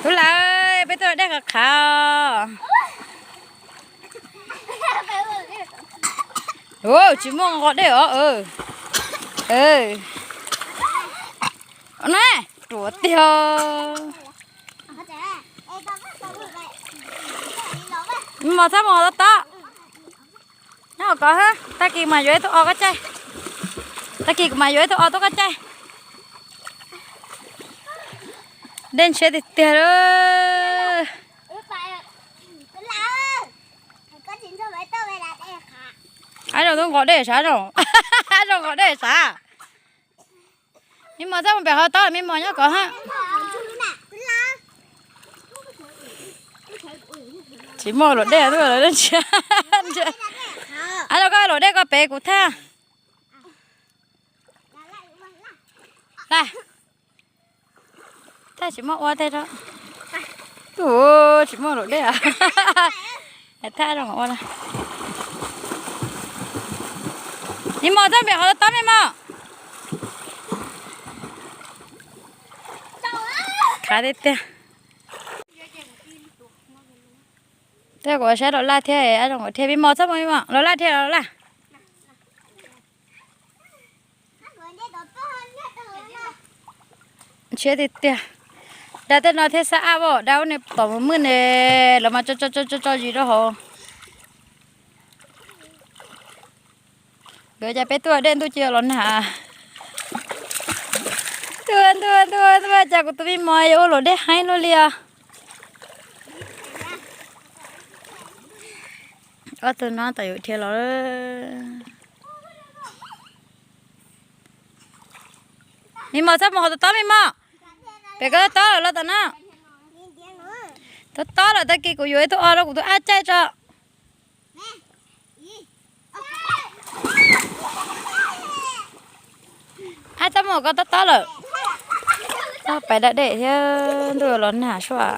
Tub Lau, peb tuaj ua dej qhov qhav. Tsis muaj nqos dej os. Na, ruam tiag. Mos txhob mus tob tob. Nyob hauv ko, tag kis mas yuav ib tug o koj caij. Tag kis kuv mas yuav ib tug o tuaj koj caij. Dej ntshiab tiag tiag lawm. Ab zoo tub nqos dej sav zoo. Ab zoo nqos dej sav. Me mos txhob mus pem qhov tob, me mos nyob ko ha. Tsis muaj luam dej tuaj lawm. Ab zoo koj luam dej koj pem kuv thaj. Thaj tsis muaj ua tej rau. Tsis muaj luam dej. Thaj zoo ua. Me mos txhob pem qhov tob me mos. Qhav tiag tiag. Tej kuv saib los laj thiab, ab zoo thiab me mos txhob mus me mos, los laj thiab los laj. Ntshiab tiag tiag. Dag tej no thiab xab ab, dag ub ne tom mus mwj ne, lawv mas tso tso tso tso zis rau hauv. Nkawd cas peb tuaj dej ntuj ci los nag. Ntuj ntuj ntuj ntuj, cas kuv tus me mos yuav ua luam dej heev luaj li os. Ob tug no tom yuav dhia los. Me mos txhob mus hauv tob tob me mos. Pem koj tob lawm los tom no. Tob tob lawm, tag kis kuv yuav ib tug o rau kuv tus ab caij tso. Ab txhob mus, koj tob tob lawm. Txhob pais da dej thiab, ntuj los nag sua.